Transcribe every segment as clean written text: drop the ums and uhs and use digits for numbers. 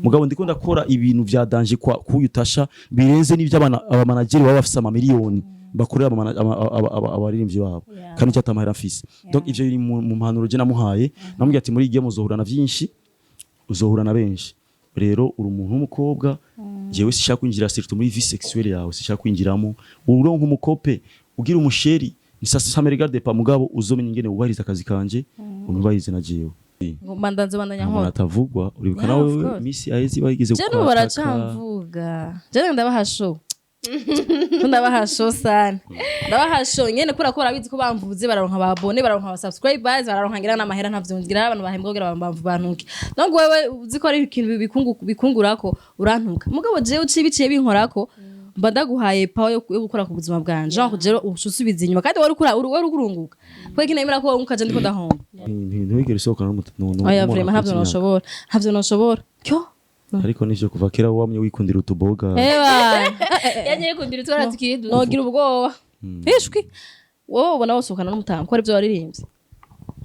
Mugabo ndiko ndakora ibintu vya danger kwa kuyu Tasha birenze n'ivyo abana aba manager baba bafise amamiliyoni bakorera abaririmbyi babo, kandi icyo atamahera mfise. Donc ivyo biri mu mpanuro je namuhaye. Namubwiye ati muri iyi game uzohura na vyinshi, uzohura na benshi. Rero uri umuntu w'umukobwa, jewe sishaka kwinjira surtout muri vie sexuelle yawe, sishaka kwinjiramo. Uronka umukope ugira umusheri ni ça me regarde pas, mugabo uzomenya ingene wubahiriza akazi kanje, unubahirize na jewe. Ngo mbandanze bandanya Umuntu nkora. atavugwa, uribuka Yeah, of nawe course. misi aheze bayigeze Je n'ubu baracamvuga. Je ndabaha show. Ndabaha show sana. Ndabaha show nyene kubera ko barabizi ko bamvuze bararonka ba abonnés, bararonka aba subscribers, bararonka ngira n'amahera, ntavyo ngira abantu bahembwa kugira bantuke. Donc wewe uzi ko ari ikintu bikungurako urantuka. Mugabo jewe uciye biciye binkorako, mba ndaguhaye power yo gukora ku buzima bwanje. Genre jewe usubiza inyuma kandi wari ukura wari ukurunguka. Kubera ko nemera ko wunguka, je ndiko ndahomba. Ntiwigere usohokana Oya, n'umuntu vraiment akutse ntavyo imyaka. noshobora. Ntavyo noshobora. Cyo. Ariko nivyo, kuva kera wamye wikundira utuboga. Eba. Yagiye kundira utwana tukiri duto. Nogira ubwoba. Ishwi. Wowe ubona wosohokana n'umutama ko arivyo waririmbye?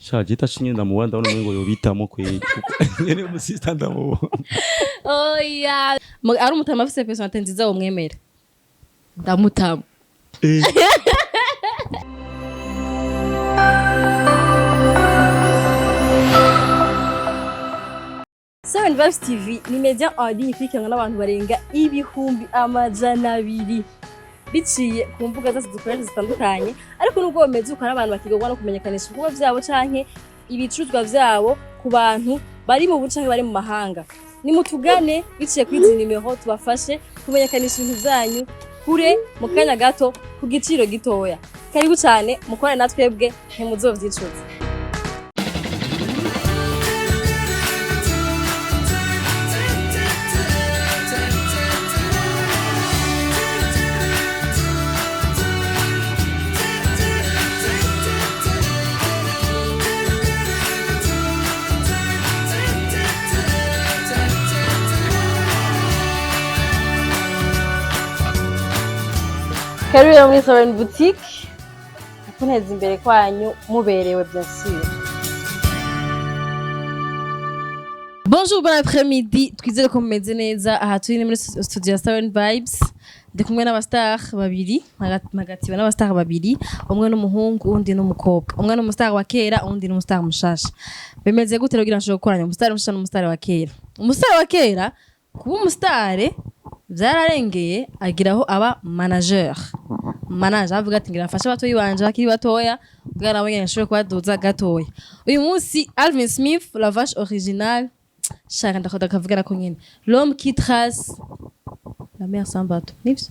Sha, jita shinye ndamubona, ndabona umengo yobitamo kweli, nyene umusista ndamubona. Oya. Ari umutama afise personnalité nziza womwemera? Ndamutama. Eh. Seven Vibes TV ni media en ligne ikurikiranwa n'abantu barenga 200,000,000 biciye ku mbuga zose dukoresha zitandukanye. Ariko nubwo bameze uko, hari abantu bakigorwa no kumenyekanisha ibikorwa vyabo canke ibicuruzwa vyabo ku bantu bari mu buce canke bari mu mahanga. Nimutugane biciye kuri izi nimero, tubafashe kumenyekanisha ibintu vyanyu kure mu kanya gato ku giciro gitoya. Karibu cane, mukorane na twebwe, ntimuzovyicuza. Karibu rero muri Sovereign Boutique, kuneza imbere kwanyu muberewe, bien sûr. Bonjour, bon après-midi. Twizere ko mumeze neza. Aha turi ni muri studio ya Sovereign Vibes. Ndi kumwe n'abastar babiri, magatiwe n'abastar babiri, umwe n'umuhungu, uwundi n'umukobwa. Umwe n'umustar wa kera, uwundi n'umustar mushasha. Bimeze gute rero kugira nshobore gukoranya umustar mushasha n'umustar wa kera? Umustar wa kera kuba umustar vyararengeye, agiraho aba manager. Manager avuga ati ngira mfashe abatoyi banje bakiri batoya kugira nabo nyene nshobore kubaduza gatoya. Uyu munsi Alvin Smith, la vache originale, shaka ndakunda kavuga nako nyene, l'homme qui trace la mer sans bateau, nivyo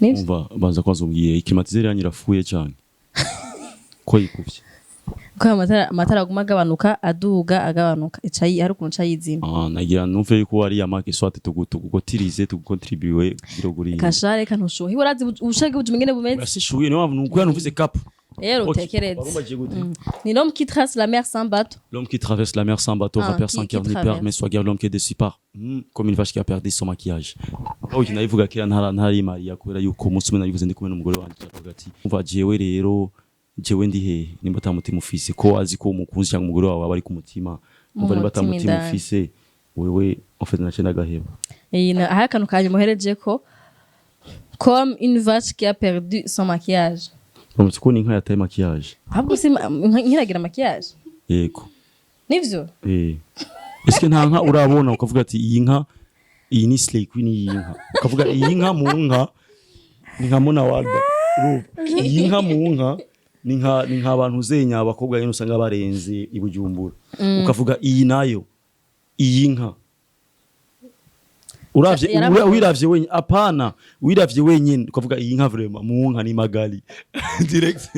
nivyo. Umva, banza kwanza umbwiye, climatiseur yanyu irafuye cyane ko yikuvye? Ko amatara aguma agabanuka, aduga, agabanuka, ica hari ukuntu ica yizima. Ah, nagira numve yuko ari ya marque soit tugutirize, tugukontribuer kugira uguri. Kasha, reka, ntushuhe, urazi ubushake bujuma ingene bumeze. Urasishuye, niyo mpamvu nuko numvise cap. Rero Ok. utekereze. Warumbagiye gute? Ni l'homme qui trace la mer sans bateau. L'homme qui traverse la mer sans bateau, Ah, rappeur sans qui cœur ni peur, traverse. mais soit guère l'homme qui est déçu par, comme une vache qui a perdu son maquillage. Aho iki nabivuga kera ntarimariya kubera yuko umunsi umwe nabivuze ndi kumwe n'umugore wanje, aravuga ati umva, jewe rero jewe ndi hehe nimba ata mutima ufise? Ko azi ko umukunzi cyangwa umugore wawe aba ari ku mutima. Mu Umva, nimba ata mutima mutima indani. ufise wewe, en fait nace ndagaheba. Iyi hari akantu kanyuma uhereje ko comme une vache qui a perdu son maquillage. Uramutse kubona inka yataye maquillage. Ahubwo si nkiragira maquillage? Yego. Nivyo? Eh. Eske nta nka urabona ukavuga ati iyi nka, iyi ni slay queen, iyi nka, ukavuga iyi nka mu nka ni nka Mona Walda? Urumva, iyi nka mu nka ni nka abantu zenya abakobwa nyine usanga barenze i Bujumbura, ukavuga iyi nayo, iyi nka uravye wiravye wenyine, apana, wiravye wenyine ukavuga iyi nka vraiment mu nka ni Magali direct.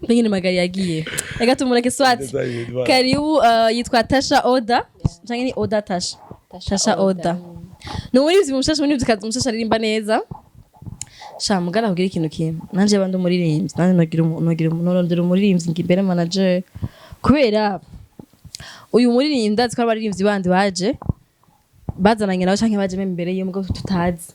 Pengine Magali yagiye, reka tumureke. Swat, karibu. Yitwa Tasha Oda canke ni Oda Tasha? Tasha Oda ni umuririmbyi mushasha, umuririmbyikazi mushasha aririmba neza. Sha mugana kugira ikintu kimwe, nanje bandi umuririmbyi nanje nogira umuririmbyi ngi imbere manager, kubera uyu muririmbyi ndazi ko abaririmbyi bandi baje bazananye nawe canke baje imbere yiwe mugabo tutazi.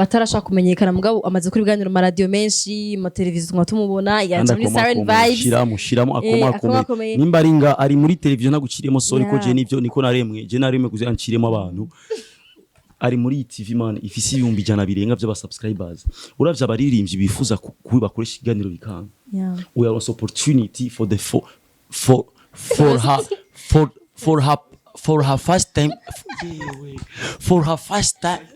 Batarashaka kumenyekana, mugabo amaze kuri ibiganiro mu maradiyo menshi, mu mateleviziyo tuguma tumubona, yaje muri Siren Vibes. Shiramo, shiramo. Akoma. Akomakomeye. Nimba ari nga ari muri televiziyo ntaguciremo, sorry ko Yeah. je nivyo niko naremwe, je naremwe kugira nciremo abantu. Ari muri iyi TV, man, ifise 100,000 birenga by'aba subscribers. Uravye abaririmbyi bifuza kuba bakoresha ikiganiro bikanga, we are also opportunity for the for her for her first time, yewe, for her first time,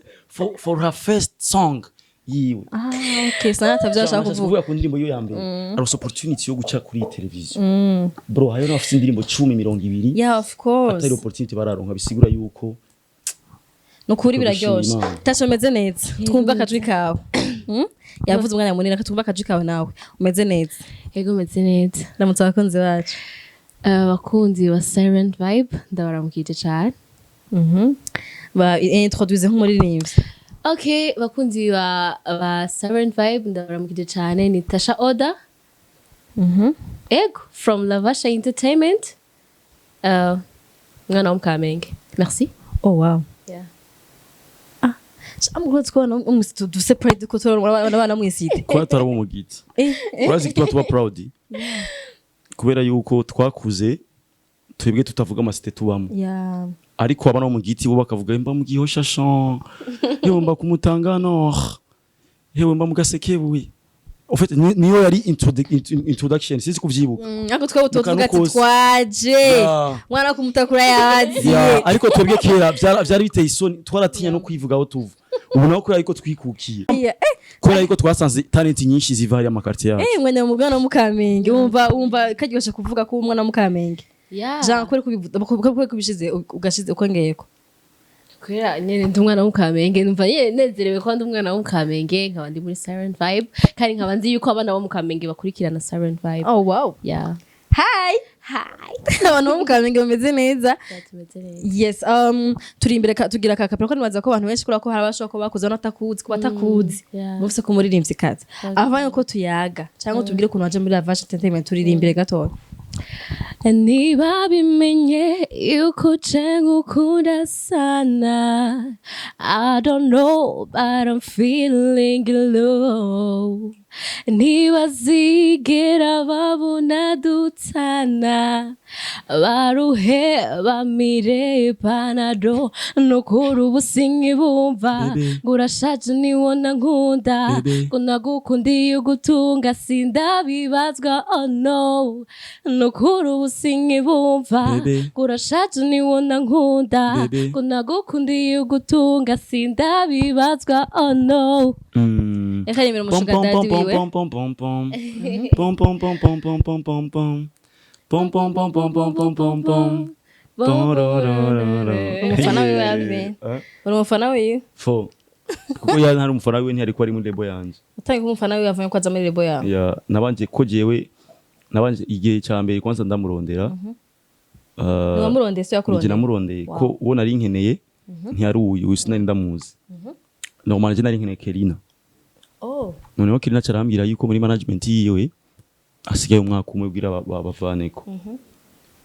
for her first song yiwe. Ah, okay, sana atavyo ashaka Nashatse kuvuga. Kuvuga ku ndirimbo yo ya mbere aronse opportunity yo guca kuri iyi televiziyo. Bro, hariyo n'abafise indirimbo 10, 20 Yeah, of course. atari opportunity bararonka. Bisigura yuko Nukuri Gushima biraryoshe. Imana. Tasha, umeze neza? Twumva akajwi kawe. Yavuze umwanya munini, reka twumve akajwi kawe. Nawe umeze neza? Ego, meze neza. Ramutse abakunzi bacu. Abakunzi ba Siren Vibe, ndabaramukije cyane. Ba introduise nk'umuririmbyi. Okay, bakunzi ba Siren Vibe, ndabaramukije cyane. Ni Tasha Oda, ego, from Lavasha Entertainment, mwana wo mu Kamenge. Merci. Oh wow. Yeah. Ah, amugura twabona dufise pride ko turabona abana mw'isite. Kuba tarabo mu giti, urazi tuba proud kubera yuko twakuze twebwe tutavuga ama cité tubamo, ariko abana bo mu giti bo bakavuga mba mu Gihosha shan, yewe mba ku Mutanga Nord, yewe mba mu Gasekebuye. En fait, niyo yari introduction, sinzi kuvyibuka. Ariko twebwe tuvuga Mu kantu ati kose. twaje mwana kumutakura yaziye. Ya, ariko twebwe kera vyari biteye isoni, twaratinya no kwivuga aho tuva. Ubu naho kubera yuko twikukiye, kubera yuko twasanze talent nyinshi ziva hariya ama quartier yacu. Mwana mu mwana wo mu Kamenge, wumva karyoshe kuvuga ko umwana wo mu Kamenge? Yeah. Jean, kubera kubivuga, kubera kubishize ugashize ukongeyeko. Kubera nyene ndi umwana wo mu Kamenge, numva nyene nezerewe ko ndi umwana wo mu Kamenge, nkaba ndi muri Siren Vibe, kandi nkaba nzi yuko abana bo mu Kamenge bakurikirana Siren Vibe. Oh wow. Yeah. Hi hi, abantu bo mu Kamenge bameze neza? Tumeze neza. Yes, turi imbere tugira ka kapera ko nibaza ko abantu benshi, kubera ko hari abashobora kuba bakuze batakuzi, kuba batakuzi bufise ku muririmbyi kazi avanye ko tuyaga cyangwa tubwire ukuntu waje muri Lavashe Entertainment. Turi imbere gatoya. Niba bimenye yuko ngukunda sana, I don't know, but I'm feeling low. Ntibazigera babona dutana, baruhe bamire panado, nukuri ubu sinkibumva. Bebe. Ngo urashaje niwona nkunda. Bebe. Ngo nagukundiye ugutunga, sindabibazwa, oh no, nukuri ubu sinkibumva. Bebe. Ngo urashaje niwona nkunda. Bebe. Ngo nagukundiye ugutunga, sindabibazwa, oh no. Reka nimero Pom umu sugar pom daddy pom wiwe. Pom pom pom pom pom pom pom pom pom pom pom pom pom pom pom pom pom pom pom pom. Umufana wiwe Alvin. Eh? Uri umufana wiwe? Fo kuko ya ntari umufana wiwe, ntiyari ko ari muri label yanje. Utangiye kuba umufana wiwe avuye ko aza muri label yawe? Ya, nabanje ko jewe nabanje igihe cya mbere kwanza ndamurondera. Niwamurondeye, so Nije yakurondeye? Namurondeye ko uwo nari nkeneye ntiyari uyu sinari ndamuzi. Normal je nari nkeneye Kelina. Oh. Noneho Kelina carambwira yuko muri management yiwe asigaye umwaka umwe kugira bavaneko.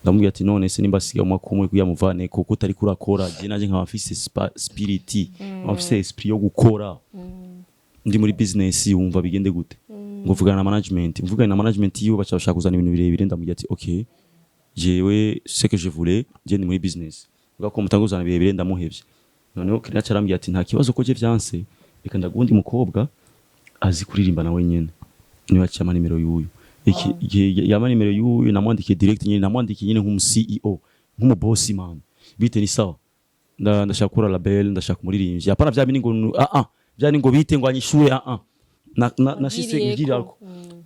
Ndamubwira ati none se nimba asigaye umwaka umwe kugira muvaneko, ko utari kurakora, je naje nkaba mfise spirit, nkaba mfise esprit yo gukora, ndi muri business, wumva bigende gute? Ngo vugana na management. Mvugana na management yiwe, baca bashaka kuzana ibintu birebire. Ndamubwira ati okay, jewe ce que je voulais, je ndi muri business, vuga ko mutanga kuzana birebire, ndamuhevye. Noneho Kelina carambwira ati nta kibazo, ko je vyanse, reka ndagundi mukobwa azi kuririmba nawe nyene. Niwe aciye ama nimero y'uyu. Iki igihe yama nimero y'uyu, namwandikiye direct nyene, namwandikiye nyene nk'umu CEO, nk'umu boss man: bite, ni sawa? Ndashaka gukora label, ndashaka umuririmbyi. Apana vya bindi ngo ah ah, vya ngo bite, ngo anyishure, ah ah. Nashise Wagiriyeko. ngirako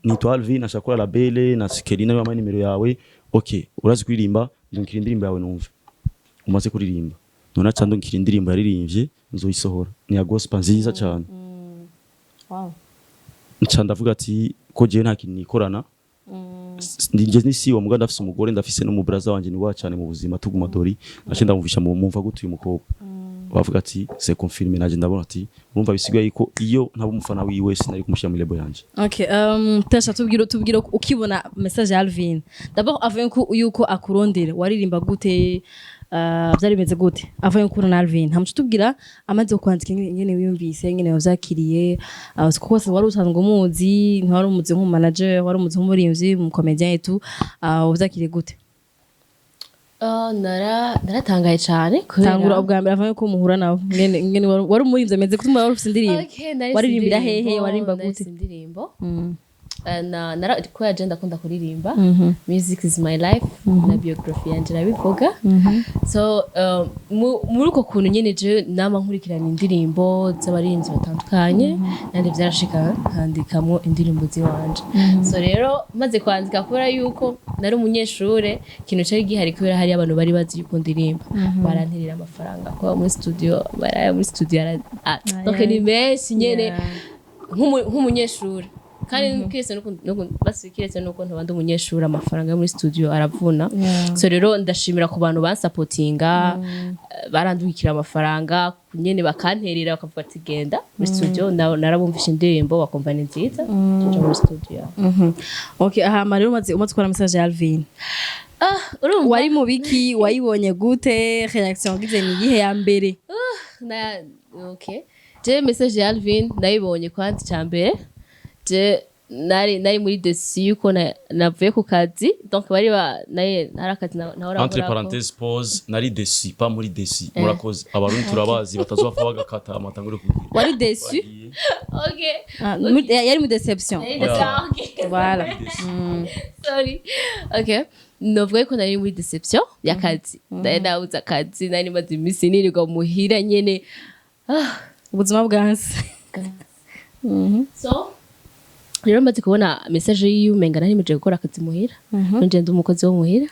nitwa Alvin, nashaka gukora label na Kelina yama nimero yawe. Okay, urazi kuririmba? Ndungikira indirimbo yawe numve umaze kuririmba. None aca ndungikira indirimbo yaririmbye, nzoyisohora, ni ya gospel nziza cyane. Wow. Nca ndavuga ati ko jewe nta kintu nikorana, njye ni si muga, ndafise umugore, ndafise n'umubraza wanje ni wa cyane mu buzima tuguma dori. Nace ndamuvisha mu mumva gute uyu mukobwa, bavuga ati c'est confirmé. Naje ndabona ati urumva bisigaye ko iyo ntaba umufana wiwe sinari kumushyira muri label yanje. Okay, Tasha, tubwire ukibona message ya Alvin. D'abord avant ko yuko akurondera, waririmba gute? Vyari bimeze gute avuye gukura na Alvin? Hamuca tubwira amaze kwandika ingene wiyumvise, ingene wavyakiriye, kuko wose wari usanzwe umuzi, ntiwari umuzi nk'umu manager, wari umuzi nk'umuririmvyi, mu comédien et tout. Wavyakiriye gute? Naratangaye cyane kubera Tangura ubwa mbere avuye ko muhura nawe, ingene wari umuririmvyi ameze gute, wari ufise indirimbo? Okay, nari Waririmbira indirimbo, hehe? Waririmba nari gute? indirimbo. Na kubera je ndakunda kuririmba, music is my life, na biography yanje irabivuga. So muri uko kuntu nyene je nama nkurikirana indirimbo z'abaririmbyi batandukanye, nandi vyarashika nkandikamwo indirimbo ziwanje. So rero maze kwandika, kubera yuko nari umunyeshure, ikintu cari gihari, kubera hari abantu bari bazi yuko ndirimba, baranterera amafaranga kuba muri studio, baraya muri studio donc ni menshi nyene nk'umunyeshuri. Kandi kiretse basi kiretse nuko ntaba ndi umunyeshuri, amafaranga yo muri studio aravuna. So rero ndashimira ku bantu bansapotinga, barandungikira amafaranga nyene, bakanterera, bakavuga ati genda muri studio. Narabumvisha indirimbo bakumva ni nziza, nja muri studio. Okay, hama rero umaze kubona message ya Alvin, Ah, urumva wari mu biki? Wayibonye gute? Reaction wagize ni iyihe ya mbere? Na okay, je message ya Alvin nayibonye kwanza, cya mbere je nari muri déçu yuko navuye ku kazi, donc bari ba naye nari akazi nahora Entre nkorako. parenthèses, pause, nari déçu, pas muri déçu. Murakoze, Abarundi turabazi, batazopfa bagakata amatangure kugira. Wari déçu? Okay. Ah, yari mu déception. Nari déçu, ah, okay. Voilà. Sorry, okay, novuga ko nari muri déception y'akazi, nari nabuze akazi, nari maze iminsi nirirwa muhira nyene. Ah, Ubuzima bwanse. So rero maze kubona message yiwe, umenga nari meje gukora akazi muhira, nje ndi umukozi wo muhira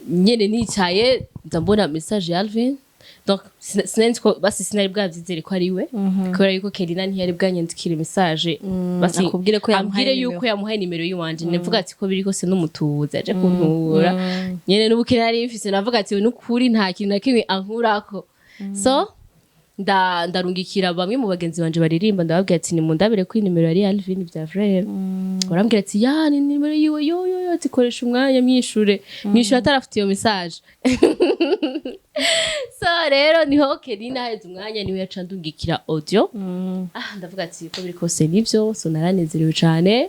nyene, nicaye nza mbona message ya Alvin. Donc sinari nzi ko, basi sinari bwavyizere ko ari we, kubera yuko Kelina ntiyari bwanyandikire message, basi Akubwire ko yamuhaye ambwire nimero. yuko yamuhaye nimero yiwanje. Ndavuga ati ko biri kose n'umutubuzi aje kuntura nyene, n'ubukene nari mfise, navuga ati n'ukuri nta kintu na kimwe ankurako. So ndarungikira bamwe mu bagenzi banje baririmba, ndababwira ati nimundabire ko iyi nimero yari Alvin bya vrai. Barambwira ati ya, ni nimero yiwe, yo yo yo, ati koresha umwanya mwishure mwishure atarafite iyo message. So rero niho Kelina haheze umwanya niwe yaca ndungikira audio. Ah, ndavuga ati ko biri kose nivyo. So naranezerewe cane.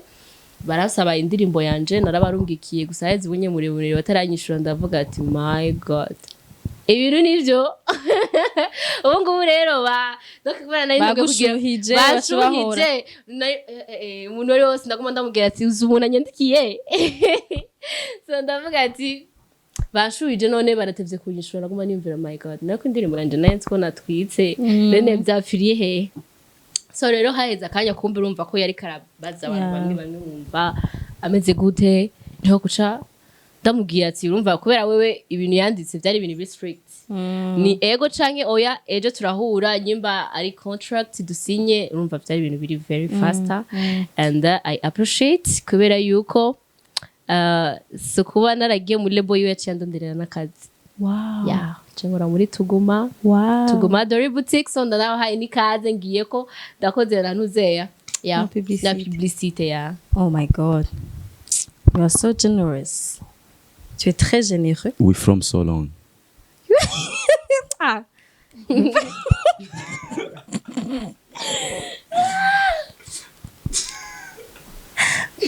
Barasaba indirimbo yanje, narabarungikiye, gusa haheze ubunye muremure bataranyishura. Ndavuga ati my God, ibintu nivyo. Ubu ngubu rero ba donc kubera nari ntabwo kugira- Bagushuhije, bashuhije. Umuntu wari wose ndaguma ndamubwira ati uzi umuntu anyandikiye. So ndavuga ati bashuhije, none baratevye kunyishura. Naguma niyumvira my God, nako indirimbo yanje nayo nzi ko natwitse, none vyapfiriye hehe? So rero haheze akanya, kumbe urumva ko yari karabaza abantu bamwe bamwe, wumva ameze gute, niho kuca ndamubwira ati urumva kubera wewe ibintu yanditse byari ibintu biri strict, ni ego canke oya, ejo turahura, nyimba ari contract dusinye. Urumva byari ibintu biri very faster and I appreciate kubera yuko si kuba naragiye muri label yiwe, yaciye andonderera n'akazi. Yeah, nce nkora muri Tuguma. Tuguma Dori Boutique. So ndanabahaye n'ikaze, ngiye ko ndakoze na ntuzeya ya Na publicité. Na publicité ya. Oh my God. You are so generous. Tu es très généreux. We from so long. Ah.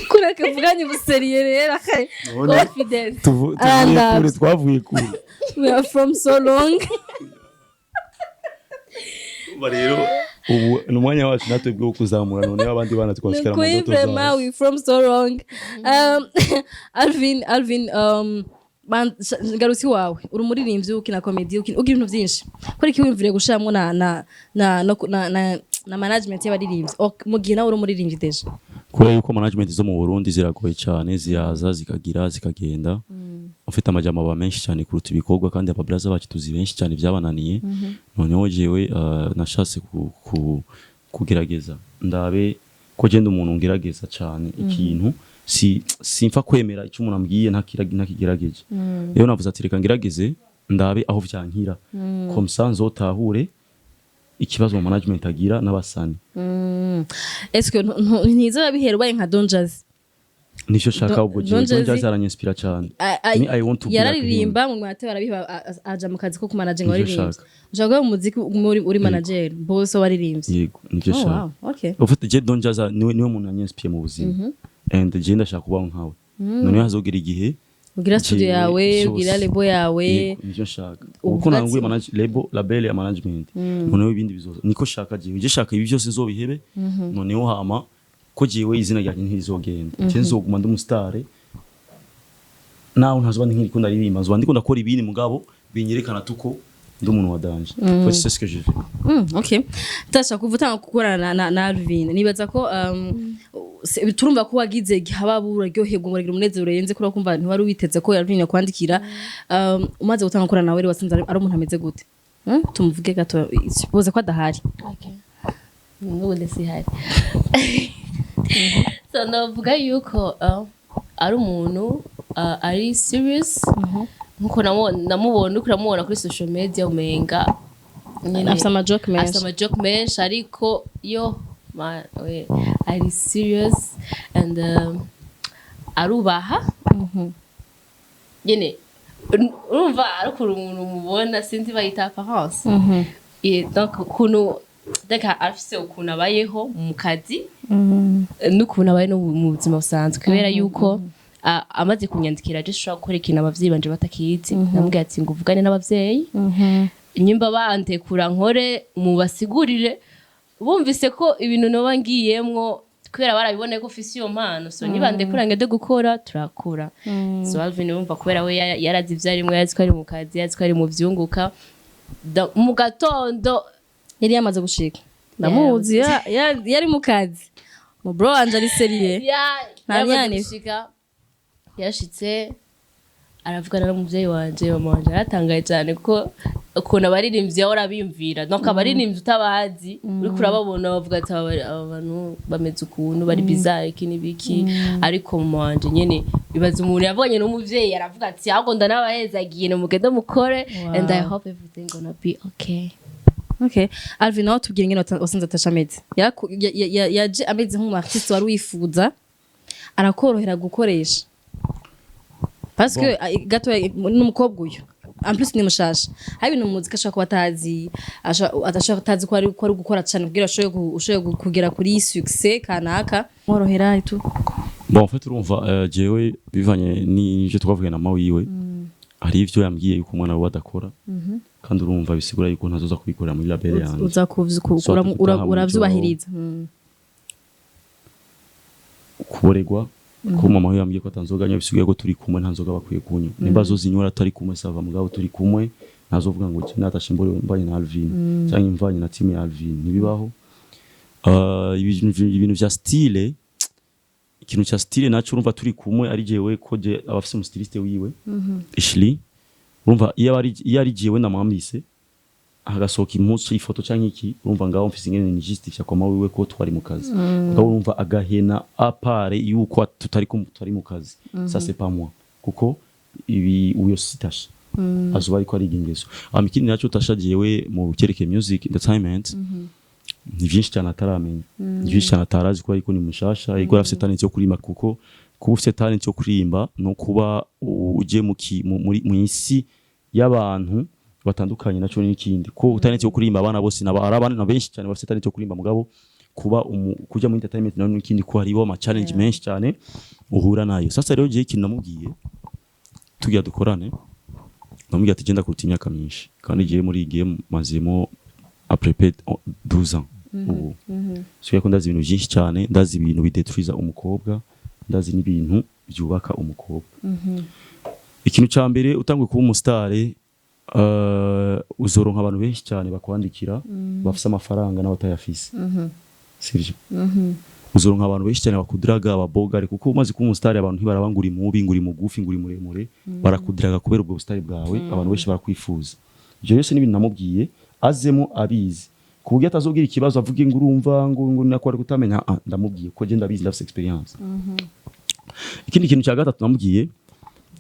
Kuna kavuganye ubuseriye rero akaye. Confidence. Tuvuye Arandavye. kure, twavuye kure. We are from so long. Urumva rero ubu ni umwanya wacu natwe wo kuzamura, noneho abandi bana twashikara mu Nukuri ndoto vraiment zacu. we from so long. Alvin, Alvin, garusi wawe uri umuririmbyi, ukina comedy, ugira ibintu byinshi. Kuri iki wiyumviriye gushiramwo na no ku- na, na, na management y'abaririmbyi? Ok, mu gihe nawe uri umuririmbyi déjà. Kubera yuko management zo mu Burundi ziragoye cyane, ziraza zikagira zikagenda, ufite amajambo aba menshi cyane kuruta ibikorwa, kandi ababraza bacu tuzi benshi cyane byabananiye. Noneho jewe nashatse kugerageza ndabe ko genda umuntu ngerageza cyane ikintu, si simfa kwemera icyo umuntu ambwiye ntakigerageje. Rero navuze ati reka ngerageze ndabe aho vyankira, comme ça nzotahure ikibazo mu management agira n'abasani. Est-ce que ntizoba bihera ubaye nka Don Jazzy? Nicyo shaka. Ubwo jewe Don Don Jazzy- Jazzy aranyinspira cyane. Me, I want to be like him. Yararirimba mu mwate barabiha, aja mu kazi ko kumanaginga Nivyo abaririmbyi. shaka. Ushaka kuba mu muziki uri manager bose waririmbye? Yego, nicyo Oh, shaka. wow, okay. En fait, je Don Jazzy niwe muntu yanyinspiriye mu buzima and je ndashaka kubaho nkawe. Noneho hazogera igihe ugira studio jewe yawe, vyose. ugira label yawe. Yego, nivyo nshaka. Uvuga Uko nanguye label, label ya management, noneho ibindi bizoza. Niko shaka jewe. Je shaka ibi byose nzobihebe, noneho hama ko jewe izina ryanjye ntirizogenda, je nzoguma ndi umustar naho ntazoba nkiriko ndaririmba, nzoba ndiko ndakora ibindi mugabo binyerekana tuko ndi umuntu wa danger. Faut, c'est ce que je veux. Okay. Tasha, kuva utanga gukorana na Alvin, nibaza ko turumva ko wagize igihababu, uraryoherwa, uragira umunezero urenze kuri kumva ntiwari witeze ko Alvin yakwandikira. Umaze gutanga gukorana nawe rero, wasanze ari umuntu ameze gute? Tumuvuge gato, suppose ko adahari. Okay. N'ubundi sihari. So ndavuga yuko ari umuntu ari serious, nkuko namubona, uko uramubona kuri social media umenga nyene Afise amajoke menshi. Afise amajoke menshi, ariko yo we, ari serious and arubaha nyene. Urumva ari ukuntu umuntu mubona, sinzi bayita apparence. Et donc ukuntu, donc afise ukuntu abayeho mu kazi n'ukuntu abaye no mu buzima busanzwe, kubera yuko amaze kunyandikira, je shobora gukora ikintu abavyeyi banje batakizi. Namubwiye ati ngo uvugane n'abavyeyi, nyimba bantekura nkore, mubasigurire bumvise ko ibintu noba ngiyemwo, kubera barabiboneye ko ufise iyo mpano. So nibandekura ngende gukora, turakura. So Alvin, urumva, kubera we yarazi ivyo arimwo, yazi ko ari mu kazi, yazi ko ari mu vyunguka. Mu gatondo Yari yamaze gushika, ndamuzi, yari mu kazi, mu bro wanje ari sérieux. Nta Yamaze myanya. gushika, yashitse aravugana n'umuvyeyi wanje. Mama wanje yaratangaye cyane, kuko ukuntu abaririmbyi bahora biyumvira, donc abaririmbyi utabazi, uriko urababona bavuga ati aba bantu bameze ukuntu, bari bizarre, iki n'ibiki. Ariko mama wanje nyene, bibaza umuntu yavuganye n'umuvyeyi, aravuga ati ahubwo ndanabahezagiye, nimugende mukore and I hope everything gonna be okay. Okay. Alvin, nawe tubwire ingene wasanze Tasha ameze. Yaje ameze nk'umu artiste wari wifuza, arakorohera gukoresha? Parce que gato n'umukobwa uyu, en plus ni mushasha, hari ibintu mu muziki ashobora kuba atazi, adashobora atazi ko ari gukora cyane kugira ashobore kugera kuri succès kanaka. Mworohera itu? Bon, en fait, urumva, jewe bivanye n'ivyo twavuye na mama wiwe, hari ivyo yambwiye yuko umwana we adakora, kandi urumva bisigura yuko ntazoza kubikorera muri label yanjye. Uza Soit gutaha mu uravyubahiriza. Kuboregwa ko mama we yambwiye ko atanzoga anywa, bisigaye ko turi kumwe nta nzoga bakwiye kunywa. Nimba azozinywa atari kumwe, ça va, mugabo turi kumwe ntazovuga ngo je natashe mbore mbanye na Alvin cyangwa imvanye na team ya Alvin, ntibibaho. Ibintu vya style, ikintu cya style naco, urumva turi kumwe ari jewe ko je abafise umustyliste wiwe Ishli, urumva iyo ari jewe namwambise hagasohoka impuzu, ifoto canke iki, urumva ngaho mfise ingene ni justifia kwa mawe wiwe ko twari mu kazi. Mugabo urumva agahena à part yuko tutari tutari mu kazi, ça c'est pas moi, kuko ibi uyo sitasha azuba ariko ariga ingeso. Hama ikindi naco, Tasha jewe mu cyerekeye music entertainment ni vyinshi cyane ataramenya, ni vyinshi cyane atarazi, kuko ariko ni mushasha. Ariko arafise talent yo kuririmba, kuko kuba ufise talent yo kuririmba no kuba uje mu ki- mu- muri mu isi y'abantu batandukanye naco ni ikindi. Ko talent yo kuririmba abana bose naba ari abana benshi cyane bafise talent yo kuririmba, mugabo kuba kuja muri entertainment nayo ni ikindi, ko hariho ama challenge menshi cyane uhura nayo. Sasa rero jewe ikintu namubwiye tugira dukorane, namubwiye ati genda kuruta imyaka myinshi, kandi jewe muri iyi game mazemo à peu près 12 ans ubu, so ko ndazi ibintu byinshi cyane, ndazi ibintu bidetruiza umukobwa, ndazi n'ibintu byubaka umukobwa. Ikintu cya mbere, utanguye kuba umusitari, uzoronka abantu benshi cyane bakwandikira bafise amafaranga n'abatayafise, sivyo? Uzoronka abantu benshi cyane bakudiraga, ababogare, kuko umaze kuba umusitari abantu ntibaraba ngo uri mubi, ngo uri mugufi, ngo uri muremure, barakudiraga kubera ubwo busitari bwawe. Abantu benshi barakwifuza. Ivyo byose n'ibintu namubwiye azemo abizi, ku buryo atazogira ikibazo avuge ngo urumva ngo nako ari kutamenya. Ah, ndamubwiye ko je ndabizi, ndafise experience. Ikindi kintu cya gatatu namubwiye,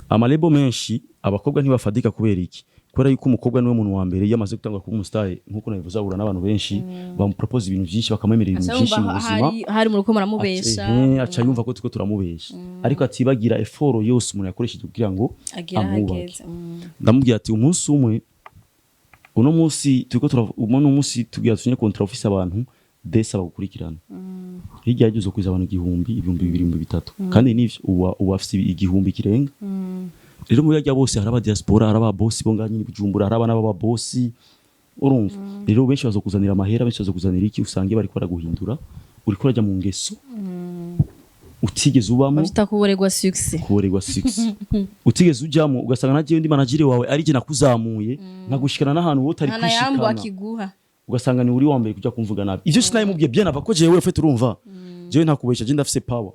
Ama label menshi, abakobwa ntibafadika. Kubera iki? Kubera yuko umukobwa niwe muntu wa mbere, iyo amaze gutangura kuba umu star, nkuko nabivuze, ahura n'abantu benshi bamupropose ibintu byinshi, bakamwemerera ibintu byinshi mu buzima. Hari mu ruko muramubesha. Aca yumva ko turiko turamubesha, ariko atibagira effort yose umuntu yakoresheje kugira ngo agira amwubake. Ahageze. Ndamubwira ati umunsi umwe, uno munsi turiko uno munsi tugira tusinye contrat, ufise abantu desa bagukurikirana, hirya yagize uzokwiza abantu 1000, 2000, 3000, kandi nivyo, ubu afise 1000 kirenga. Rero muri yarya bose hari aba diaspora, hari aba boss bo ngaha nyine i Bujumbura, hari abana b'aba boss, urumva. Rero benshi bazokuzanira amahera, benshi bazokuzanira iki, usange bariko baraguhindura, uriko urajya mu ngeso utigeze ubamo. Bavyita kuborerwa succès. Kuborerwa succès utigeze ujyamo, ugasanga nagiye undi manager wawe ari je nakuzamuye, nkagushikana n'ahantu wowe utari nta na yambo kwishikana, akiguha. Ugasanga ni uri wa mbere kujya kumvuga nabi. Ivyo sinabimubwiye bien ava ko jewe ufite, urumva, jewe ntakubesha, je ndafise power,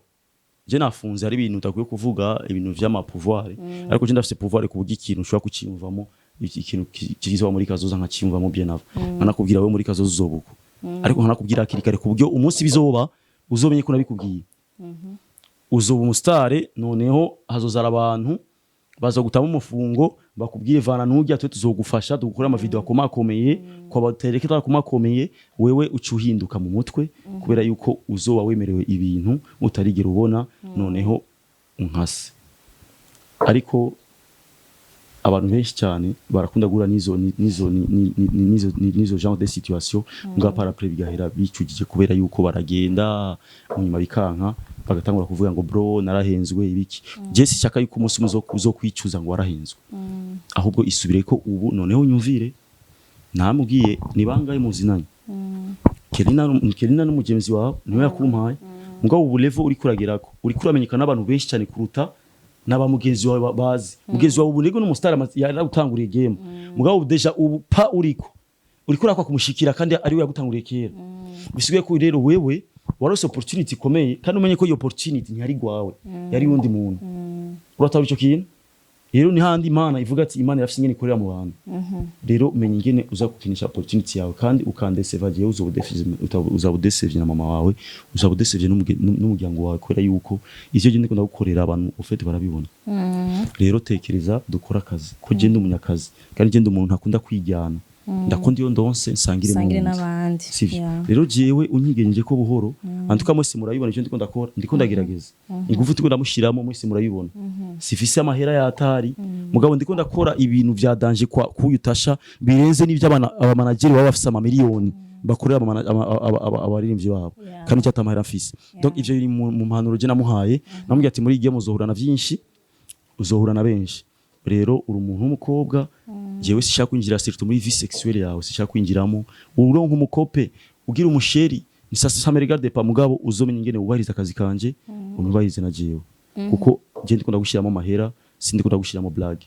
je nafunze, hari ibintu utakwiye kuvuga, ibintu vy'ama pouvoir, ariko je ndafise pouvoir ku buryo ikintu ushobora kuciyumvamo, ikintu kizoba muri kazoza nkaciyumvamo bien ava, nkanakubwira wewe muri kazoza uzoba uko, ariko nkanakubwira hakiri kare ku buryo umunsi bizoba uzomenye ko nabikubwiye. Uzoba umu star, noneho hazozara abantu baza gutama umufungo, bakubwire vana nujya, twe tuzogufasha dukore ama video akomakomeye, kwa batereke akomakomeye, wewe uca uhinduka mu mutwe kubera yuko uzoba wemerewe ibintu utarigera ubona, noneho unkase. Ariko abantu benshi cyane barakunda guhura n'izo genre de situation, nga par après bigahera bicujije, kubera yuko baragenda munyuma bikanka, bagatangura kuvuga ngo bro, narahenzwe ibiki. Je sishaka yuko umunsi umwe uzokwicuza ngo warahenzwe, ahubwo isubire ko ubu noneho nyumvire. Namubwiye ni bangahe muzinanye? Kelina, Kelina n'umugenzi wawe niwe yakumpaye. Mugabo ubu level uri kuragerako, uri kuramenyekana n'abantu benshi cyane kuruta n'aba mugenzi wawe bazi. Mugenzi wawe ubu nego n'umu star yaragutanguriye game, mugabo ubu déjà ubu pa uriko uriko urakwa kumushikira kandi ari we yagutanguriye kera. Bisigaye ko rero wewe warose opportunity ikomeye, kandi umenye ko iyo opportunity ntiyari gwawe, yari wundi muntu. Uratabura ico kintu rero, ni handi Imana ivuga ati Imana irafise ingene ikorera mu bantu. Rero menya ingene uza gukinisha opportunity yawe, kandi ukandeseva jewe, uzaba udesevye na mama wawe, uzaba udesevye n'umuryango wawe, kubera yuko ivyo je ndiko ndagukorera abantu ufite barabibona. Rero tekereza dukora akazi, ko je ndi umunyakazi, kandi je ndi umuntu ntakunda kwijyana, ndakunda iyo ndonse nsangire sangire n'uwundi. N'abandi. Sivyo? Yeah. Rero jewe unyigenje ko buhoro, antuka mwese murabibona ivyo ndiko ndakora, ndiko ndagerageza ingufu ndiko ndamushiramo, mwese murabibona. Sifise amahera yatari, mugabo ndiko ndakora ibintu vya danger kwa kuyu Tasha, birenze n'ivyo abana aba manager baba bafise amamiliyoni bakorera abaririmbyi babo, kandi icyo atamahera mfise. Donc ivyo biri mu mpanuro je namuhaye. Namubwiye ati muri iyi game uzohura na vyinshi, uzohura na benshi. Rero uri umuntu w'umukobwa, jewe sishaka kwinjira surtout muri vie sexuelle yawe, sishaka kwinjiramo. Uronka umukope, ugira umu chéri, ni ça, ça me regarde pas, mugabo uzomenya ingene wubahiriza akazi kanje, unubahirize na jewe, kuko je ndiko ndagushiramo amahera, sindiko ndagushiramo blague.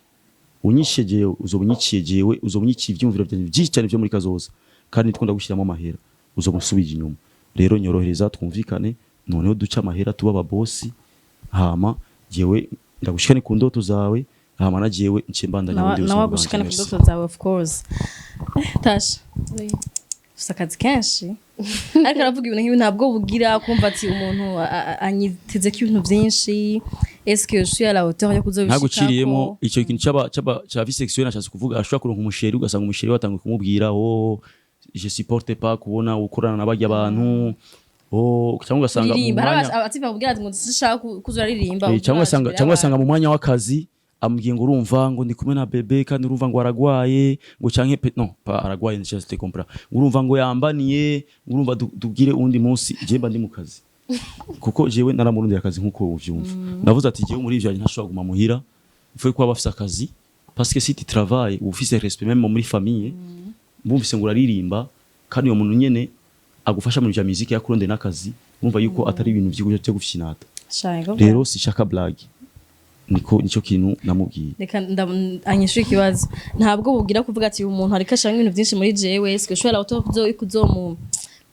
Unyishe jewe, uzoba unyiciye jewe, uzoba unyiciye ivyumviro vyanje vyinshi cyane vyo muri kazoza, kandi ndiko ndagushiramo amahera, uzoba unsubije inyuma. Rero nyorohereza twumvikane, noneho duce amahera, tuba ababosi, hama jewe ndagushikane ku ndoto zawe, hama na jewe nce mbandanya ubundi buzima nawe bwanje. agushikane ku Merci. ndoto zawe, of course. Tasha, ufise akazi kenshi, ariko aravuga ibintu nk'ibi, ntabwo bugira kumva ati umuntu anyiteze ko ibintu byinshi, est-ce que je suis à la hauteur yo kuzobishikako? Ntaguciriyemo, icyo kintu c'aba ca vie sexuelle nashatse kuvuga, ashobora kuronka umu chéri, ugasanga umu chéri watanguye kumubwira: "Oh, je supporte pas kubona ukorana n'abarya abantu." Oh, cyangwa ugasanga mu kuririmba hari mwanya abatipa bakubwira ati ngo sinshaka kuza uraririmba. Cyangwa ugasanga mu mwanya w'akazi amubwiye ngo urumva ngo ndi kumwe na bébé, kandi urumva ngo aragwaye, ngo canke non pas aragwaye, je te comprends, ngo urumva ngo yambaniye, ngo urumva tugire undi munsi, je mba ndi mu kazi, kuko jewe naramurundiye akazi nkuko uvyumva. Navuze ati jewe muri ivyo ntashobora kuguma muhira, il faut ko aba afise akazi, parce que si tu travailles, uba ufise respect même muri famille. Bumvise ngo uraririmba, kandi uyo muntu nyene agufasha mu vya musique yakurondeye n'akazi, urumva yuko atari ibintu vyo gufyinata. Rero sishaka blague, niko nicyo kintu namubwiye. Reka anyishure ikibazo. Ntabwo bugira kuvuga ati umuntu ariko ashaka ibintu byinshi muri jewe, est-ce que je suis à la hauteur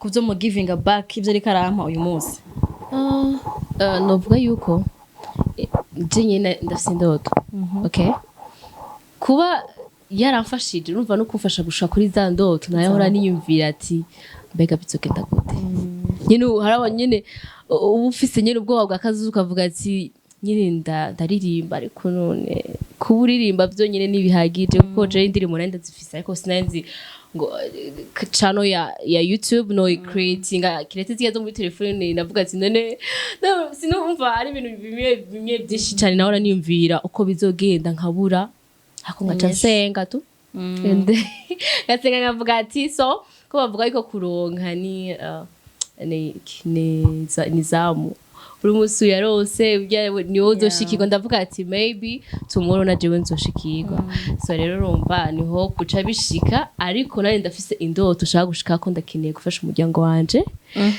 kuzo mu giving back ivyo ariko arampa uyu munsi? Novuga yuko je nyene ndafise indoto, okay, kuba yaramfashije, urumva, no kumfasha gushika kuri za ndoto nayo hora niyumvira ati mbega bizogenda gute nyene. Ubu hari aba nyene uba ufise nyene ubwoba bwa kazuza, ukavuga ati Nyine ndaririmba, ariko none kuba uririmba byonyine ntibihagije, kuko jewe indirimbo nari ndazifise, ariko sinari nzi ngo channel ya YouTube no creating kiretse ziya zo muri telefone. Navuga ati none sinumva ari ibintu bimwe bimwe byinshi cyane, nahora niyumvira uko bizogenda nkabura, ako ngaca nsenga tu. And ngasenga nkavuga ati so ko bavuga yuko kuronka ni zamu, uri umunsi uyarose niwo uzoshikirwa. Ndavuga ati maybe tomorrow na jewe nzoshikirwa. So rero urumva niho guca bishika, ariko nari ndafise indoto ushaka gushikako. Ndakeneye gufasha umuryango wanje,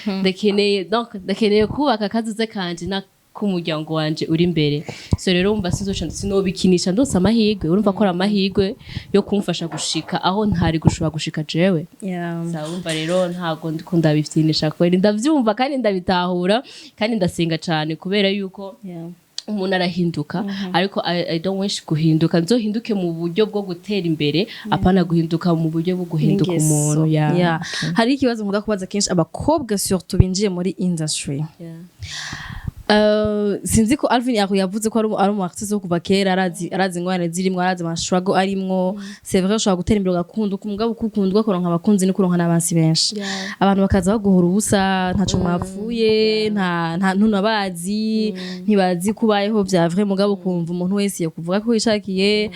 ndakeneye, donc ndakeneye kubaka akazuze kanje na k'umuryango wanje uri imbere. So rero umva sinzoca sinobikinisha ndose amahirwe. Urumva ko ari amahirwe yo kumfasha gushika aho ntari gushobora gushika jewe. Sawa, urumva rero ntabwo ndiko ndabifyinisha kubera ndavyumva kandi ndabitahura kandi ndasenga cane, kubera yuko umuntu arahinduka, ariko I don't wish guhinduka. Nzohinduke mu buryo bwo gutera imbere, apana guhinduka mu buryo bwo guhinduka Ingeso. umuntu, yeah. Yeah. Hari ikibazo nkunda kubaza kenshi abakobwa, surtout binjiye muri industry. Sinzi ko Alvin yaho yavuze ko ari umu artiste wo kuva kera, arazi ingorane zirimwo, arazi ama struggle arimwo. C'est vrai, ushobora gutera imbere ugakunda, umugabo ukukundwa, kuronka abakunzi no kuronka n'abansi benshi. Abantu bakaza baguhora ubusa, ntaco mwapfuye, nta ntunabazi, ntibazi kubayeho vya vrai, mugabo ukumva umuntu wese yokuvuga ko yishakiye.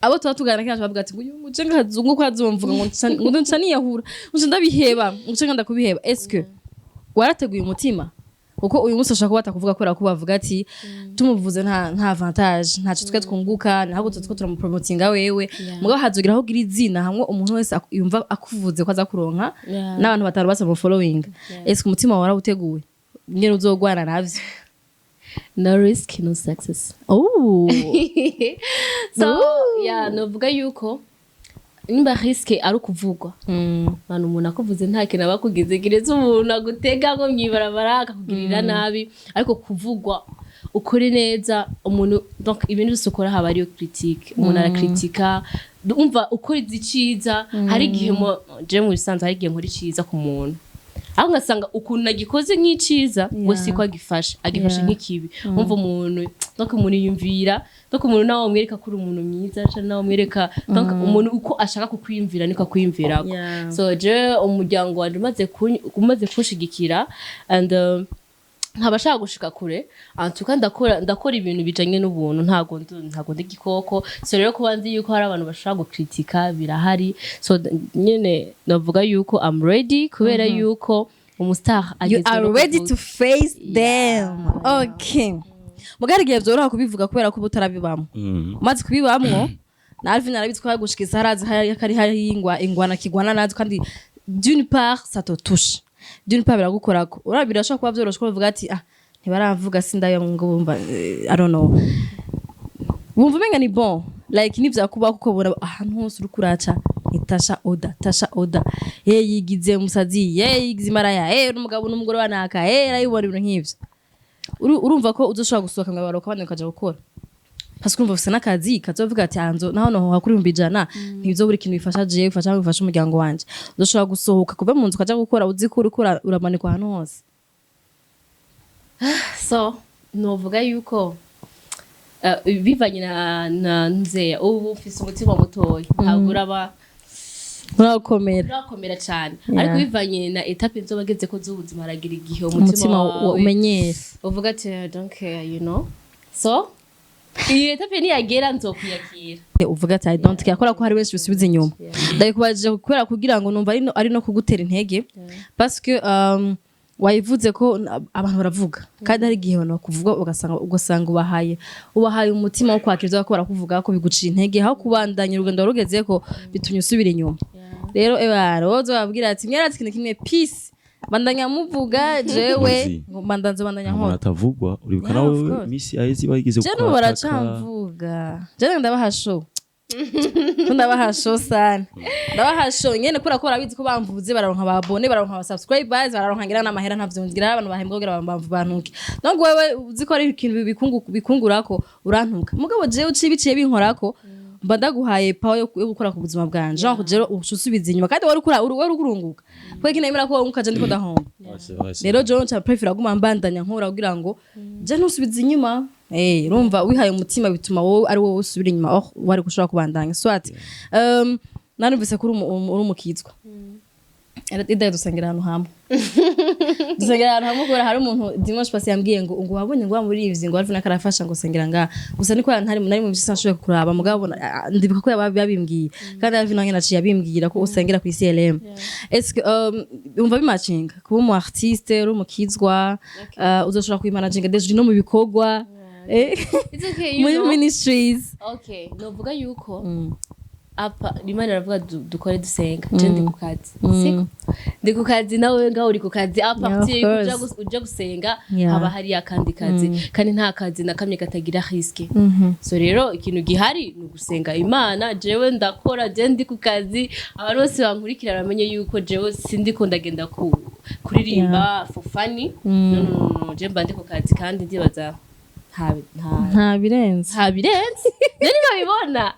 Abo tuba tuganira kenshi bavuga ati ngo uyu muje ngazungu ko azomvuga ngo nca niyahura, ngo nca ndabiheba, ngo nca ngenda kubiheba. Est-ce que warateguye umutima? Kuko uyu munsi ashobora kuba atakuvuga kubera ko bavuga ati tumuvuze nta avantage, ntacyo twe twunguka, ntabwo tutwo turamupromotinga wewe. Mugabo hazogira aho ugira izina hamwe umuntu wese yumva akuvuze ko aza kuronka n'abantu batanu basa mu following. Est-ce que umutima wawe warawuteguye nyene uzogwana navyo? No risk, no success. Oh. So yeah, novuga yuko nimba risque ari ukuvugwa, abantu umuntu akuvuze nta kintu aba akugize kiretse umuntu agutega ngo mwibarabara akakugirira nabi. Ariko kuvugwa ukore neza umuntu, donc ibintu byose ukora haba hariyo critique, umuntu arakritika. Umva, ukora iciza, hari igihe je mu bisanzwe hari igihe nkora iciza ku muntu, aho ngasanga ukuntu nagikoze nk'iciza ngo siko agifashe nk'ikibi. Umva umuntu, donc umuntu yiyumvira, donc umuntu nawe umwereka ko uri umuntu mwiza canke nawe umwereka, donc umuntu uko ashaka kukwiyumvira niko akwiyumvirako. So je umuryango wanje umaze kunshigikira and nkaba ashaka gushika kure antuka ndakora ibintu bijanye n'ubuntu, ntago ndi igikoko. So rero kuba nzi yuko hari abantu bashobora gukritika birahari, so nyene navuga yuko I'm ready, kubera yuko umustar You agezwe are no ready kuvuga. to face them. Okay, mugari igihe byoroha kubivuga kubera ko uba utarabibamo. Umaze kubibamwo, na Alvin arabizi ko yagushikiza, harazi hari kari hari ingwana kigwana nazo, kandi d'une part ça te touche, d'une part biragukorako. Urabira birashobora kuba vyoroshe ko bavuga ati ah, ntibaravuga, sindayo ngo bumva, I don't know, wumva umenga ni bon, like nivyakubaho, kuko ubona ahantu hose uriko uraca ni Tasha Oda, Tasha Oda, ye yigize umusazi, ye yigize imaraya, ye n'umugabo n'umugore wanaka, ye arayibona, ibintu nk'ivyo. Urumva ko uzoshobora gusohoka ngo abaroka abandi ukaja gukora, parce que urumva ufise n'akazi kazovuga ati hanzo naho nohoha kuri 100,000, ntibizobura ikintu bifasha jewe, bifasha bifasha umuryango wanje. Uzoshobora gusohoka kuva mu nzu ukaja gukora uzi ko uriko uramanikwa ahantu hose? So novuga yuko bivanye na nzeya, ubu mfise umutima mutoya, ntabwo uraba urakomera. Urakomera cyane. Ariko bivanye na étape nzoba ngeze ko z'ubuzima, haragira igihe umutima umutima wawe umenyera. Uvuga ati I don't care, so iyi étape niyagera nzokwiyakira. Uvuga ati I don't care, kubera ko hari benshi bisubiza inyuma. Ndabikubajije kubera kugira ngo numva ari no kugutera intege, parce que wayivuze ko abantu baravuga, kandi hari igihe abantu bakuvuga ugasanga ubahaye umutima wo kwakira ivyo bariko barakuvuga, ko bigucira intege aho kubandanya urugendo warugezeko, bitumye usubira inyuma. Rero ebara wowe uzobabwira ati mwarazi ikintu kimwe, peace, bandanya muvuga jewe Uzi. ngo bandanya Nta muntu nkora. atavugwa, uribuka Yeah, of nawe course. misi aheze bageze Je n'ubu baracamvuga, je ndabaha show, ndabaha show sana, ndabaha show nyene, kubera ko barabizi ko bamvuze bararonka ba abonnés, bararonka aba subscribers, bararonka ngira n'amahera, ntavyo ngira abantu bahembwa kugira bantuke. Donc wewe uzi ko ari ikintu bikungurako, urantuka, mugabo jewe uciye biciye binkorako. Mba ndaguhaye power yo gukora ku buzima bwanje, genre rero usubiza inyuma kandi wari ukura, wari ukurunguka, kubera ko nemera ko wunguka, je ndiko ndahomba. Rero jewe nca préféra guma mbandanya nkora kugira ngo je ntusubize inyuma. Urumva wihaye umutima bituma wowe ari wowe usubira inyuma, oh, wari gushobora kubandanya. Soit narumvise ko uri umukizwa. Ida, dusengera ahantu hamwe, dusengera ahantu hamwe, kubera hari umuntu dimanche passé yambwiye ngo wabonye ngo wa muri ivyo, ngo Alvin akarafasha ngo sengera ngaha gusa, niko ntari nari mu bisi nashoboye kuraba, mugabo ndibuka ko yabimbwiye, kandi Alvin nanjye naciye abimbwira ko usengera ku CLM. Est-ce que umva bimacinga kuba umu artiste uri umukizwa, uzoshobora kubimanaginga déjà uri no mu bikorwa It's okay, you muri know. ministries? Okay, novuga yuko apa Imana iravuga dukore dusenga. Je ndi ku kazi, siko ndi ku kazi, nawe ngaho uri ku kazi, à partir Yeah, of yuko course. uja gusenga, haba hari akandi kazi, kandi nta kazi na kamwe katagira risque. So rero ikintu gihari ni ugusenga Imana. Jewe ndakora, je ndi ku kazi, abantu bose bankurikira bamenye yuko jewe sindiko ndagenda ku kuririmba for funny. No, no, no, no, je mba ndi ku kazi, kandi ndibaza nta Nta birenze. Nta birenze, nari babibona.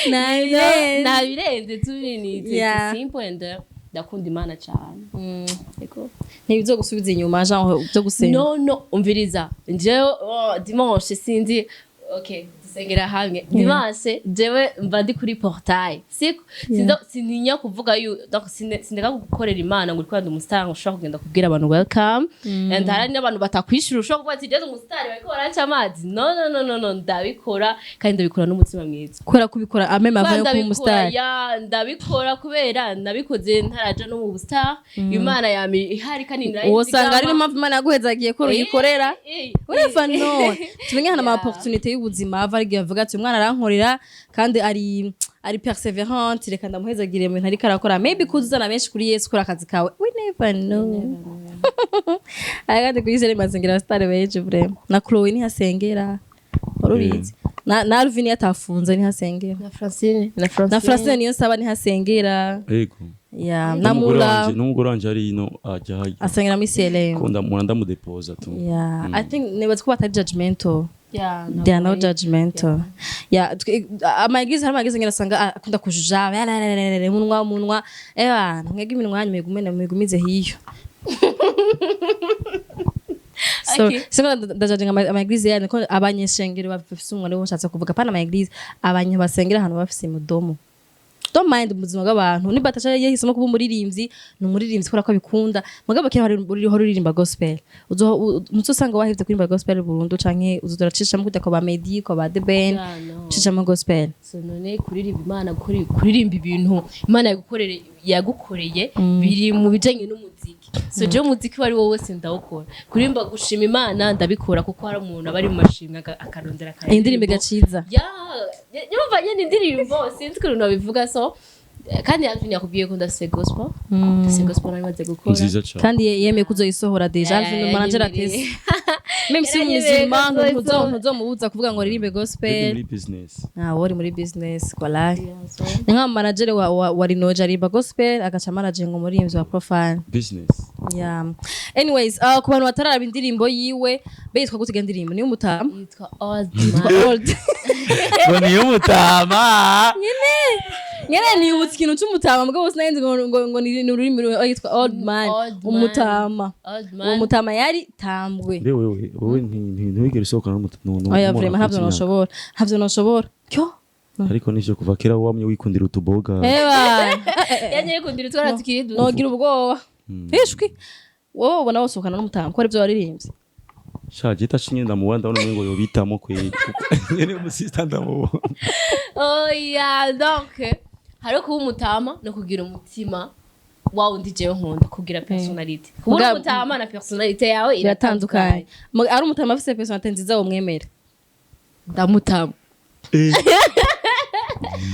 Nta birenze. Nta birenze turi ni it's simple and ndakunda Imana cyane. Yego. Ntibizogusubiza inyuma, genre byo gusenga? No, umviriza, njyewe, oh, dimanche sinzi, okay, dusengera hamwe dimanche, jewe mba ndi kuri portail, siko? Sintinya kuvuga yu donc sindeka gukorera Imana ngo uri kwanda umustar, ngo ushobora kugenda kubwira abantu welcome, and hari n'abantu batakwishura, ushobora kuvuga ati jeze umustar bariko baranca amazi. No, no, no, no, no, ndabikora kandi ndabikora n'umutima mwiza. Kubera kubikora ameme Kubera avayo kuba ndabikora, umustar. Ya, ndabikora kubera nabikoze ntaraja no mu bustar, Imana yami ihari kandi Wosanga ari niyo mpamvu Imana yaguhezagiye ko uyikorera. Urumva, no tumenye hano ama opportunité y'ubuzima ava, ari avuga ati umwana arankorera kandi ari persévérante, reka ndamuhezagire mu bintu ariko arakora, maybe kuzana benshi kuri Yesu kuri akazi kawe, we never know. Aya kandi kuri Israel masengera star benshi vraiment, na Chloe ntihasengera, wari ubizi? Na Alvin yatafunze ntihasengera. Na Francine, na Francine. Na Francine niyo saba ntihasengera. Yego. Ya, na N'umugore Mula. wanje, n'umugore wanje ari ino ajya hajya. Asengera muri CLM. Ko ndamura ndamudepoza tu. Yeah, I think nibaza ko batari judgmental. Yeah. They are not judgmental. Yeah, ama église, hari ama église ngira asanga akunda kujuja munwa munwa. Ewa, mwege iminwa yanyu mwigumene, mwigumize hiyo. So, singo ndajudginga ama église yanyu ko abanyeshengero bafise umwanya wo nshatse kuvuga pana ama église, abantu basengera ahantu bafise imudomo. Don't mind ubuzima bw'abantu, niba atasha yahisemo kuba umuririmbyi, ni umuririmbyi kubera ko abikunda, mugabo kera hari uriho uririmba gospel, ntuzosanga wahevye kuririmba gospel burundu, canke uzoza uracishamo kujya kwa ba Meddy, kwa ba The Ben. Yeah, no. Ucishamo gospel. So none kuririmba Imana, kuririmba ibintu Imana yagukoreye biri mu bijanye n'umuziki. So jewe umuziki uwo ari wo wese ndawukora, kuririmba gushima Imana ndabikora, kuko hari umuntu aba ari mu mashimwe akarondera akaririmbo. Indirimbo igaciza. Ya, yumva nyene indirimbo, sinzi ukuntu babivuga. So kandi Alvin yakubwiye ko ndafise gospel, ndafise gospel nari maze gukora. Nziza cyane. Kandi yemeye kuzoyisohora déjà. Ya, Alvin ya, manager yanyemereye. atese même si Yaranyemereye umusulman ko nzoyisohora. ntuzomubuza kuvuga ngo ririmbe Ndi gospel. muri business. Ah, wari muri business kwala. Yeah, so Ni nka manager wa Rinoja aririmba gospel, agaca manager ngo umuririmbyi wa profile. Business. Yeah. Anyways, ku bantu batararaba indirimbo yiwe, be yitwa gute iyo ndirimbo? Niyo umutama? Yitwa Old Man. Old. Ngo niyo mutama. Nyene nibutse ikintu c'umutama, mugabo sinari nzi ngo ni ururimi yitwa Old Man. Old Man. Umutama. Old Uwo Man. mutama yari tambwe. Mbe wewe ntiwigere usohokana Oya, vraiment ntavyo noshobora. Ntavyo noshobora. Cyo. Ariko nivyo, kuva kera wamye wikundira utuboga. Eba. Yanye kundira utwana tukiri duto. Nogira ubwoba. Ishwi. Wowe ubona wosohokana n'umutama ko arivyo waririmbye? Sha, jita shinye ndamubona, ndabona umengo yobitamo kweli, nyene umusista ndamubona. Oya, donc hariho kuba umutama no kugira umutima wa wundi jewe nkunda kugira personnalité. Kuba uri umutama na personnalité yawe Biratandukanye. iratandukanye. Ari umutama afise personnalité nziza womwemera? Ndamutama.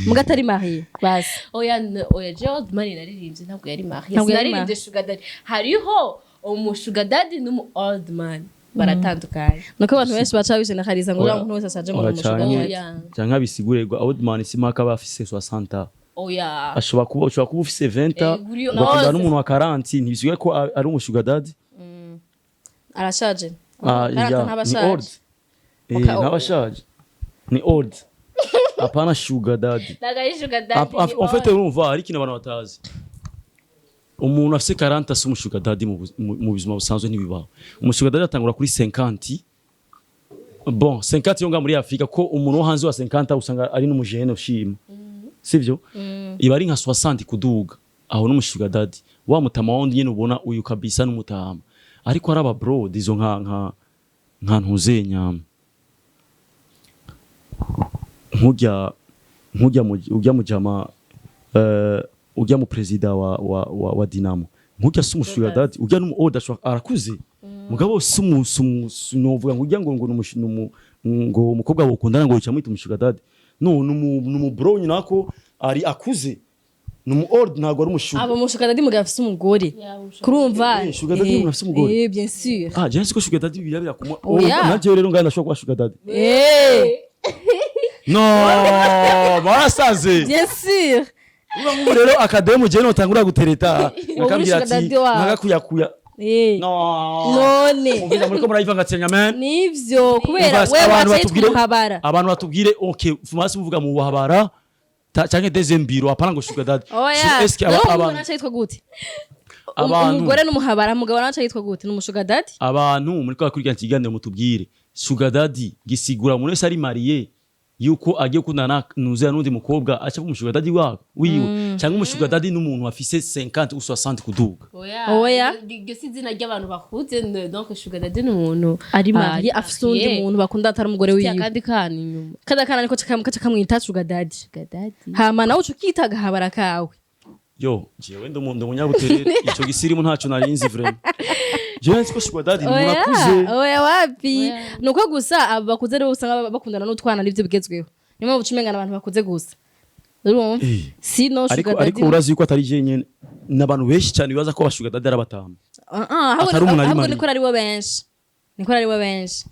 Muga atari marié basi. Oya, oya, jewe Old Man naririmbye ntabwo yari marié. Ntabwo yari Sinaririmbye sugar daddy. Hariho umu sugar daddy n'umu old man, baratandukanye. Nuko abantu benshi baca bijenakariza ngo Oya. uriya muntu wese ashaje ngo ni Oya, umushuga. Oya. Canke abisigurirwa, old man simaka aba afise 60. Oya. Ashobora kuba, ushobora kuba ufise 20 ugakundana n'umuntu wa 40, ntibisigaye ko ari umushuga daddy. Arashaje. Ah, Karata ya, ntaba ni ashaje. old, ntaba ashaje, ni old. Apana sugar daddy. Ntabwo ari sugar daddy. En fait, urumva hari ikintu abantu batazi: umuntu afise 40 si umushuga daddy. Mu buzima busanzwe ntibibaho. Umushuga daddy atangura kuri 50. Bon, 50 yo nga muri Afrika, ko umuntu wo hanze wa 50 usanga ari n'umujene ushima, sivyo? Iba ari nka 60 kuduga, aho n'umushuga daddy wa mutama wundi nyene ubona uyu kabisa n'umutama. Ariko ari aba bro, dizo nka ntuzenya nkujya mu ujya mu jama, ujya mu president wa Dinamo, nkujya si umushuga daddy. Ujya n'umu oda arakuze, mugabo si umu novuga ngo ujya ngo ngo umukobwa wokundana ngo yica mwita umushuga daddy. No, numu bro nyine ako ari akuze, numu old, ntabwo ari umushuga. Abo mushuga daddy mugabo afise umugore. Yeah, umushuga. Kurumva. Sugar daddy umuntu afise umugore. Bien sûr. Ah, je nzi ko sugar daddy birabira kumwa. Oya. Nanje rero ngana ndashobora kuba sugar daddy. No, barasaze. Bien sûr. Uba nk'ubu rero akademu je notangura gutereta, akambwira Sugar ati daddy wawe. nkagakuyakuya. No. None. Umvira, muri ko murayivangatiranya, man. Nivyo, kubera Umva, wewe abantu waca yitwa umuhabara. Abantu batubwire, okay, fumasi muvuga mu buhabara canke deuxième bureau, apana ngo sugar daddy. Oya. So, eske Naho umugore abantu naca yitwa gute? Abantu Umugore n'umuhabara, umugabo naca yitwa gute? Ni umushuga daddy. Abantu muri ko bakurikirana ikiganiro, mutubwire: sugar daddy gisigura umuntu wese ari marié yuko agiye gukundana nuzuya n'undi mukobwa aca umushuga daddy wawe wiwe, cyangwa umushuga daddy n'umuntu afise 50 ou 60 kuduga? Oya. Iryo si izina ry'abantu bakuze. Donc sugar daddy ni umuntu Ari marié, afise uwundi marié. muntu bakunda atari umugore Afite wiwe. akandi kana inyuma. Kada kana niko kaca kamwita sugar daddy. Sugar daddy. Hama nawe uca ukita agahabara kawe. Yo, jewe ndi umunyabuterere, ico gisirimu ntaco narinzi vraiment. Jewe nzi ko sugar daddy ni umuntu akuze. Oya, wapi. Oya. Nuko gusa abo bakuze rero usanga bakundana n'utwana, nivyo bigezweho. Niyo mpamvu uca umengana abantu bakuze gusa, urumva? Sino Ariko sugar ariko daddy urazi yuko atari je nyene, n'abantu benshi cyane bibaza ko abashuga daddy ari abatama. Ah, ah, ahubwo Atari umuntu ari ahubwo marié. Niko ari bo benshi, niko ari bo benshi.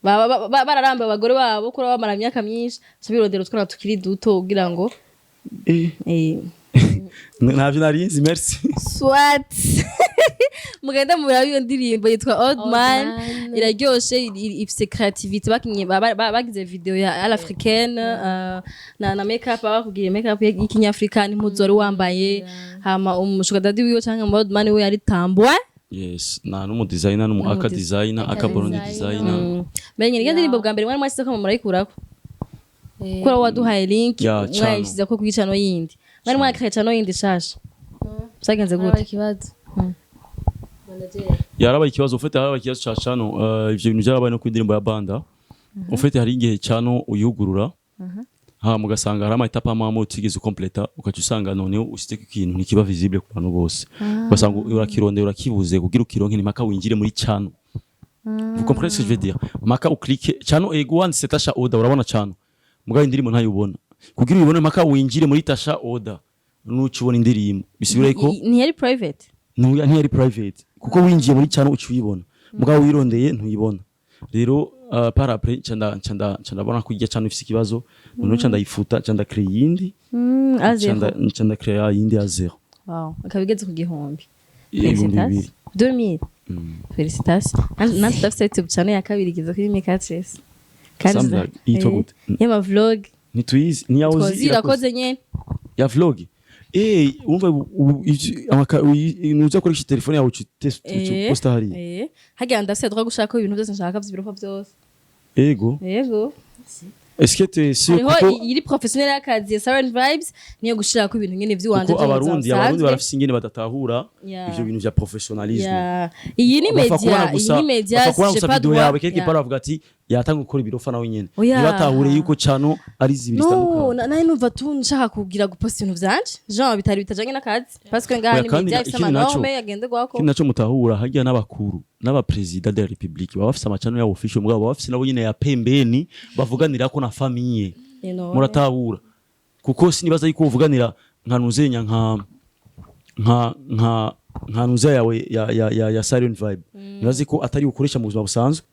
Baba bararamba abagore babo kuri bamara imyaka myinshi, baca birondera utwana tukiri duto kugira ngo Ntavyo narinzi, merci. Soit mugenda muraba iyo ndirimbo yitwa Old Old Man. Man. Iraryoshe, ifise creativity. Bakinye bagize video ya à l'africaine, na makeup, bakubwiye makeup y'ikinyafrika n'impuzu wari wambaye. Hama umushuga daddy wiwe canke mu Old Man we yari Tambwe. Yes, na n'umu designer, n'umu aka designer, aka Burundi designer. Menye iryo ndirimbo bwa mbere mwari mwashyize ko murayikurako kuri waduhaye link. Ya, channel. Mwayishyize ko kuri channel yindi, mwari mwakiriye channel yindi shasha, byagenze Harabaye gute? ikibazo. Manager. Yarabaye ikibazo ufite, harabaye ikibazo ca channel. Ivyo bintu byarabaye no ku indirimbo ya Banda. Ufite hari igihe channel uyugurura, ha mugasanga hari ama étapes amwe amwe utigeze ukompleta, ukaca usanga noneho usite ikintu ntikiba visible ku bantu bose, ugasanga urakirondera urakibuze. Kugira ukironke ni mpaka winjire muri channel. Vous comprenez ce que je veux dire? Maka uklike channel, ego, wanditse Tasha Oda urabona channel, mugabo indirimbo ntayubona. Kugira uyibone mpaka winjire muri Tasha Oda, nuca ubona indirimbo. Bisubire ko Ntiyari private? Ntuya, ntiyari private, kuko winjiye muri channel uca uyibona, mugabo wirondeye ntuyibona. Rero par après nca ndabona ko irya channel ifise ikibazo, noneho nca ndayifuta, nca ndacréa iyindi. À zéro. Nca ndacréa iyindi ya zéro. Wow, ikaba igeze ku 1000? 2000. 2000, félicitations. Nanjye ndafite YouTube channel ya kabiri igeze kuri mekatres kandi Something like- yitwa gute? Y'ama vlog. Ntituyizi, ntiyahoze. Twozi irakoze nyene. Ya vlog, umva nuza koresha telefone yawe uca posta hariya. Hagira ndafite droit gushaka ibintu byose nshaka vy'ibirofa byose. Ego. Yego. Est-ce que t'es sûr? Hariho Kuko iri professionnel y'akazi ya Siren Vibes, niyo gushirako ibintu nyene vy'iwanje. Kuko abarundi vy'ubuzima busanzwe. Barafise ingene badatahura ivyo bintu vya professionnalisme. Yeah. Iyi ni Bapfa media, kubona iyi gusa ni media, bapfa kubona j'ai gusa pas video droit. yawe quelque part, bavuga ati yatanga gukora ibirofa nawe nyene. Oya. Ntibatahure yuko channel ari zibiri No, zitandukanye. nawe numva tu nshaka kugira guposta ibintu vyanje genre bitari bitajanye n'akazi, parce que ngaha Oya, ni kandi media ifise ikindi naco- ama normes yagenderwako. Ikindi naco mutahura, harya n'abakuru n'abaperezida de la république baba bafise amachannel yabo official, mugabo baba bafise nabo nyene ya pembeni bavuganirako na famille. You know. Muratahura, kuko sinibaza yuko uvuganira nka nuzenya nka nuza yawe ya Siren Vibe. Nibaze ko atari ukoresha mu buzima busanzwe.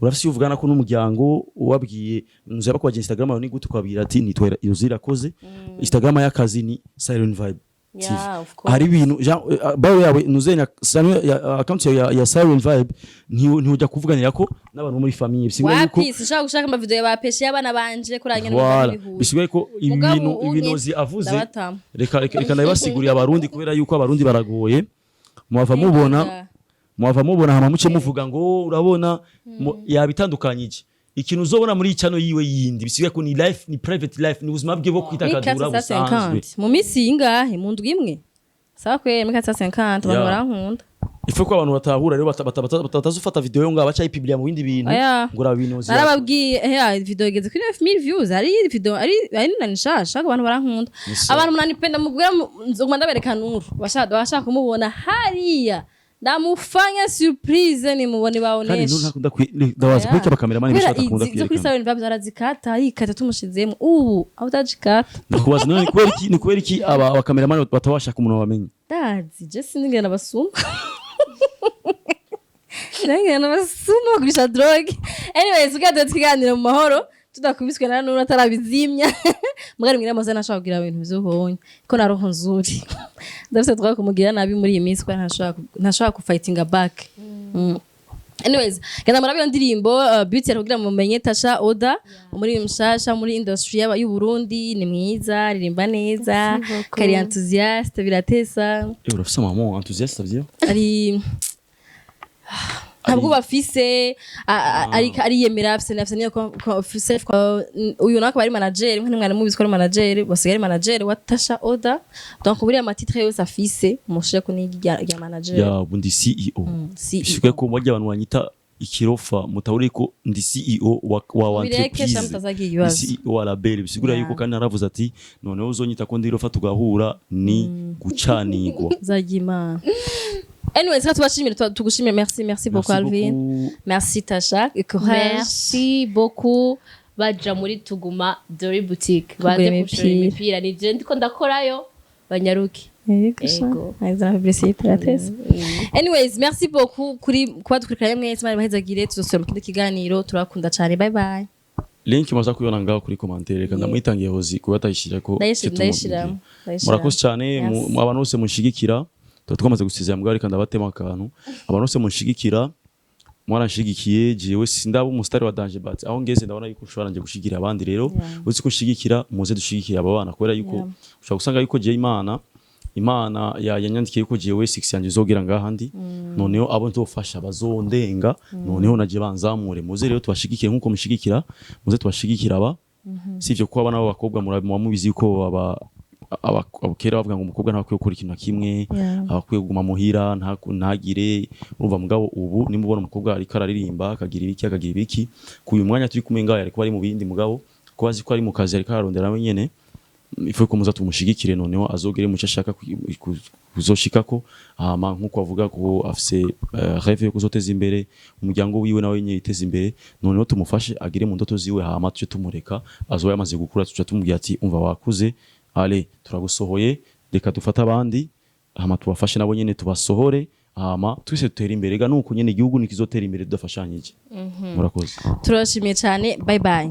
Urafise iyo uvugana ko n'umuryango, ubabwiye nuza bakwaje Instagram yawe ni gute, ukabwira ati nitwa Yozi Irakoze, Instagram y'akazi ni Siren Vibe. TV. Yeah, of course. Hari ibintu bio yawe nuzenya account ya Siren Vibe, ntujya kuvuganira ko n'abantu bo muri famille, bisigura yuko Wapi, sinshaka gushaka amavideo ya bapeshe y'abana banje kuranya. Voilà. Bisigaye ko Mugabo ibintu unye ibinozi avuze. Ndabatamu. Reka ndabibasigurira Abarundi, kubera yuko Abarundi baragoye. Muhava mubona hama muce muvuga ngo urabona yabitandukanyije. Ikintu uzobona muri channel yiwe yindi, bisigaye ko ni life, ni private life, ni ubuzima bwe bwo kwidagadura busanzwe. 450 mu minsi yingahe? Mu ndwi imwe? Sawa kweri, muri 450 abantu barankunda. Ife ko abantu batahura rero batazufata video yo ngaho baca yipublia mu bindi bintu Oya. ngo uraba ibinozi. Narababwiye, video igeze kuri 9000 views. Hari video ari nani nshasha, ariko abantu barankunda. Ni sawa. Abantu munanipenda, mubwira nzoguma ndabereka Nuru, bashaka kumubona hariya, ndamufanya surprise, nimubone Kandi baonesha. Nuru ntakunda ndabaza kuko abakameramani Kubera benshi batakunda izi zo kuri kwiyerekana. Siren Vibes arazikata, arikata tumushizemo ubu aho utajikata. Ndakubaza none, kubera iki aba abakameramani batabasha umuntu bamenye? Ndazi je sinigera nabasuma, sinigera nabasuma bagurisha drogue. Anyways, ubwato tukiganira mu mahoro tudakubiswe na Nuru atarabizimya. Mugari mwira amaze ntashobora kugira ibintu vy'uhonye ko na roho nzuri ndafise twa kumugira nabi muri iyi minsi, ko ntashobora kufightinga back. Anyways, genda murabe iyo ndirimbo Beauty yari kugira mumenye Tasha Oda, muri mshasha muri industry y'u Burundi. Ni mwiza, aririmba neza. Merci beaucoup. Kari enthousiaste, biratesa. Eh, urafise maman enthousiaste, ça veut dire? Ari ntabwo bafise ariyemera, afise niyo self. Uyu nawe akaba ari manager, nka mwari mubizi ko ari manager, basigaye ari manager wa Tasha Oda. Donc buriya amatitre yose afise mushire ko ni rya manager. Ya, ubu ndi CEO. CEO. Bisigaye ko bajya abantu banyita ikirofa mutahuri ko ndi CEO wa Bireke entreprise. sha, mutazagira Ndi ibibazo. CEO wa label, bisigura yuko kandi naravuze ati noneho uzonyita ko ndi irofa tugahura ni gucanigwa. Zagira Imana. Anyways, reka tubashimire, tugushimire. Merci, merci beaucoup. Merci Alvin. beaucoup. Merci Tasha et courage. Merci beaucoup. Baja muri Tuguma Dori Boutique, Kugura baze gushora imipira. imipira, ni je ndiko ndakorayo, banyaruke. Yego sha. Yego. Ayiza na publicité ratese. Anyways, merci beaucoup kuri kuba dukurikiranye mwese. Imana ibahezagire, tuzosubira mu kindi kiganiro. Turakunda cyane, bye bye. Link maza kuyibona ngaho kuri commentaire. Reka ndamuhitangiye hozi kuba atayishira ko. Ndayishiramo, ndayishiramo. Murakoze cyane. Merci. Abantu bose munshigikira, tuba twamaze gusezera mbwa, reka ndabatema akantu. Abantu bose munshigikira, mwaranshigikiye. Jewe sindaba umusitari wa danger, but aho ngeze ndabona yuko ushobora nje gushigikira abandi. Rero uzi ko ushigikira, muze dushigikira aba bana, kubera yuko ushobora gusanga yuko jewe Imana yanyandikiye yuko jewe six yanje izogera ngaha ndi, noneho abo nzofasha bazondenga, noneho naje banzamure. Muze rero tubashigikire nkuko mushigikira, muze tubashigikira aba. Sivyo ko abana b'abakobwa muba mubizi yuko aba kera bavuga ngo umukobwa ntakwiye gukora ikintu na kimwe, abakwiye kuguma muhira, ntagire urumva. Mugabo ubu nimba ubona umukobwa ariko araririmba, akagira ibiki, akagira ibiki, ku uyu mwanya turi kumwe ngaho ariko ari mu bindi, mugabo ko azi ko ari mu kazi ariko ararondera nawe nyene, ifu ko muza tumushigikire, noneho azogere mu cyo ashaka kuzoshikako. Hama nkuko avuga ko afise rêve yo kuzoteza imbere umuryango wiwe, nawe nyine yiteza imbere, noneho tumufashe agire mu ndoto ziwe. Hama tuje tumureka azoba yamaze gukura, tuca tumubwira ati umva wakuze, ale turagusohoye, reka dufate abandi, hama tubafashe nabo nyene tubasohore, hama twese dutere imbere. Ga nuko nyene igihugu nikizotera imbere tudafashanyije. Murakoze. Turabashimiye cyane, bye bye.